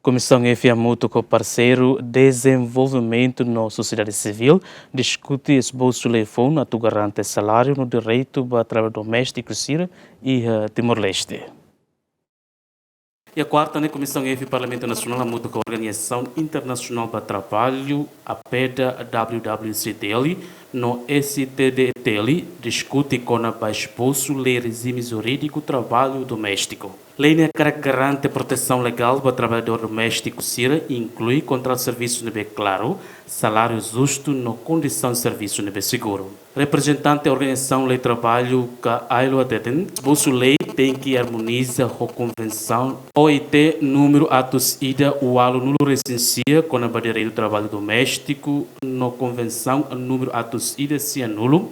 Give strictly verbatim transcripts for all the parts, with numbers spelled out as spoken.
Komisaun F hamutuk ho parseiru dezenvolvimentu no sosiedade sivíl diskute esbosu lei foun atu garante saláriu no direitu ba trabalhadór doméstiku sira iha Timor-Leste. Iha kuarta ne'e, Komisaun F Parlamentu Nasionál hamutuk ho Organizasaun Internasionál ba Trabalhu, APEDA, W W C T L, no S T D T L, diskute kona-ba esbosu lei rejime jurídiku trabalhu doméstiku. Lei ne'e hakarak garante protesaun legál ba trabalhadór doméstiku sira, inklui kontratu servisu ne'ebé klaru, saláriu justu no kondisaun servisu ne'ebé seguru. Reprezentante Organizasaun Lei Trabalhu ka ailo hateten, esbosu lei tenke armoniza ho Konvensaun O I T númeru atus ida ualunulu resin sia kona-ba direitu trabalhu doméstiku no Konvensaun númeru atus ida sianulu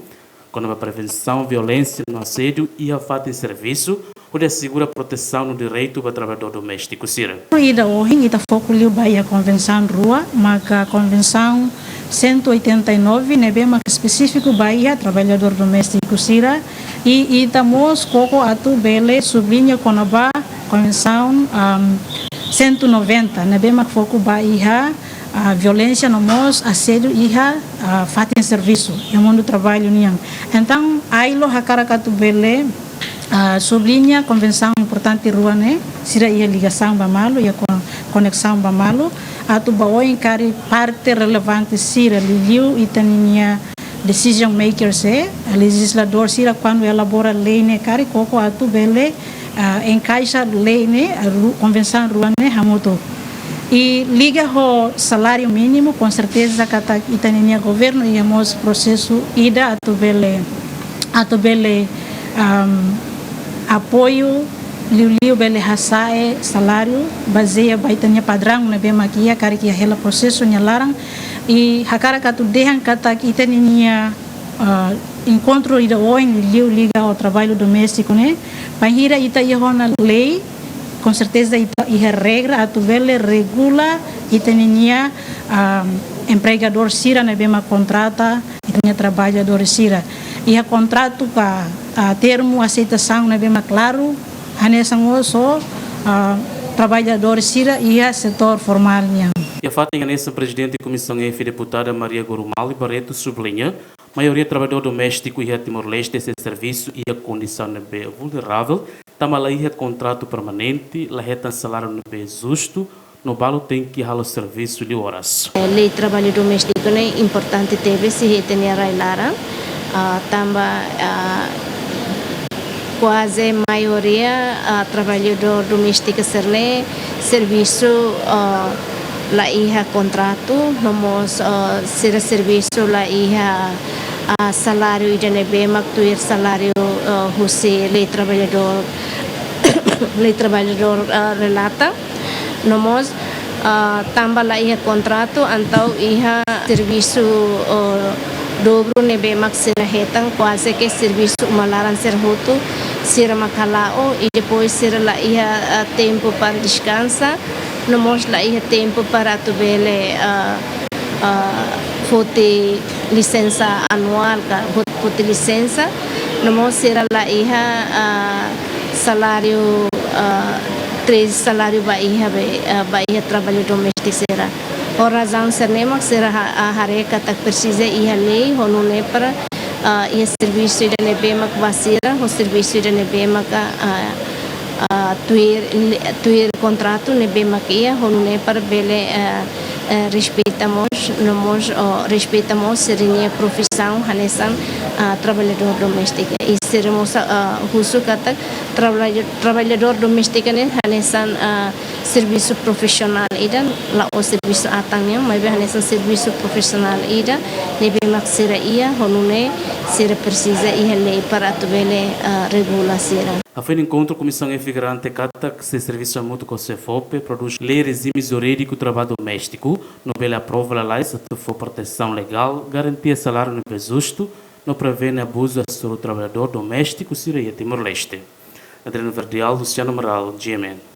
kona-ba prevensaun violénsia no asédiu iha fatin servisu, hodi asegura protesaun no direitu ba trabalhadór doméstiku sira. Ida ohin ita foku liu ba iha konvensaun rua, maka Konvensaun cento e oitenta e nove, ne'ebé maka espesífiku ba iha trabalhadór doméstiku sira, i ita mós koko atu bele subliña kona-ba Konvensaun, am, cento e noventa, ne'ebé maka foku ba iha, ah, violénsia no mós asédiu iha, ah, fatin servisu, iha mundu trabalhu nian. Entaun, ailo hakarak atu bele, ah, subliña konvensaun importante rua ne'e, sira iha ligasaun ba malu, iha kon-, koneksaun ba malu, atu ba oin karik parte relevante sira, liuliu ita-ninia decision makers, eh, lejizladór sira kuandu elabora lei ne'e karik koko atu bele, ah, enkaixa lei ne'e, ah, ru-, konvensaun rua ne'e hamutuk. I liga ho saláriu mínimu, konserteza katak ita-ninia governu iha mós prosesu ida atu bele, atu bele, am, apoiu liuliu bele hasa'e saláriu bazeia ba ita-nia padraun ne'ebé mak iha, karik iha hela prosesu nia laran. I hakarak atu dehan katak ita-ninia, ah, enkontru ida ohin liuliu liga ho trabalhu doméstiku ne'e, bainhira ita iha ona lei, konserteza ita iha regra atu bele regula ita-ninia, ah, empregadór sira ne'ebé mak kontrata ita-nia trabalhadór sira. Iha kontratu ka, ah, termu aseitasaun ne'ebé mak klaru, hanesan mós ho, ah, trabalhadór sira iha setór formál nian. Iha fatin hanesan, Prezidente Komisaun F, Deputada Maria Gorumali Barreto, subliña, maioria trabalhadór doméstiku iha Timor-Leste sei servisu iha kondisaun ne'ebé vulneravel, tanba la iha kontratu permanente, la hetan saláriu ne'ebé justu, no balu tenke halo servisu liu oras. Lei trabalhu doméstiku ne'e importante tebes iha ita-nia rai-laran, ah, tanba, ah, kuaze maioria, ah, trabalhadór doméstiku sira-ne'e servisu, ah, la iha kontratu, no mós, ah, sira servisu la iha, ah, saláriu ida ne'ebé mak tuir saláriu, ah, husi lei trabalhadór, lei trabalhadór, ah, relata. No mós, ah, tanba la iha kontratu, entaun iha servisu, ah, dobru ne'ebé mak sira hetan, kuaze ke servisu uma laran sira hotu, sira mak hala'o, i depois sira la iha, ah, tempu para deskansa, no mós la iha tempu para atu bele, ah, ah, foti lisensa anuál ka, foti, foti lisensa, no mós sira la iha, ah, saláriu, ah, treze saláriu ba iha be, ah, ba iha trabalhadór doméstiku sira. Ho razaun sira-ne'e mak sira ha-, ah, haree katak presiza iha lei, ho nune'e para, ah, iha servisu ida ne'ebé mak ba sira, ho servisu ida ne'ebé mak, ah, ah, tuir, tuir kontratu ne'ebé mak iha, ho nune'e para bele, ah, eh, respeita mós, no mós, oh, respeita mós sira-nia profisaun hanesan, ah, trabalhadór doméstiku. I sira mós, ah, husu katak trabalha-, trabalhadór doméstiku ne'e hanesan, ah, servisu profisionál ida, la'ós servisu atan nian, maibé hanesan servisu profisionál ida, ne'ebé mak sira iha, ho nune'e sira presiza iha lei para atu bele, ah, regula sira. Hafoin enkontru, Komisaun F garante katak sei servisu hamutuk ho SEFOPE, prodús lei rejime jurídiku trabalhu doméstiku, no bele aprova lalais atu fó protesaun legál, garantia saláriu ne'ebé justu, no prevene abuzu hasoru trabalhadór doméstiku sira iha Timor-Leste. Adriano Verdial, Luciano Amaral, G M N.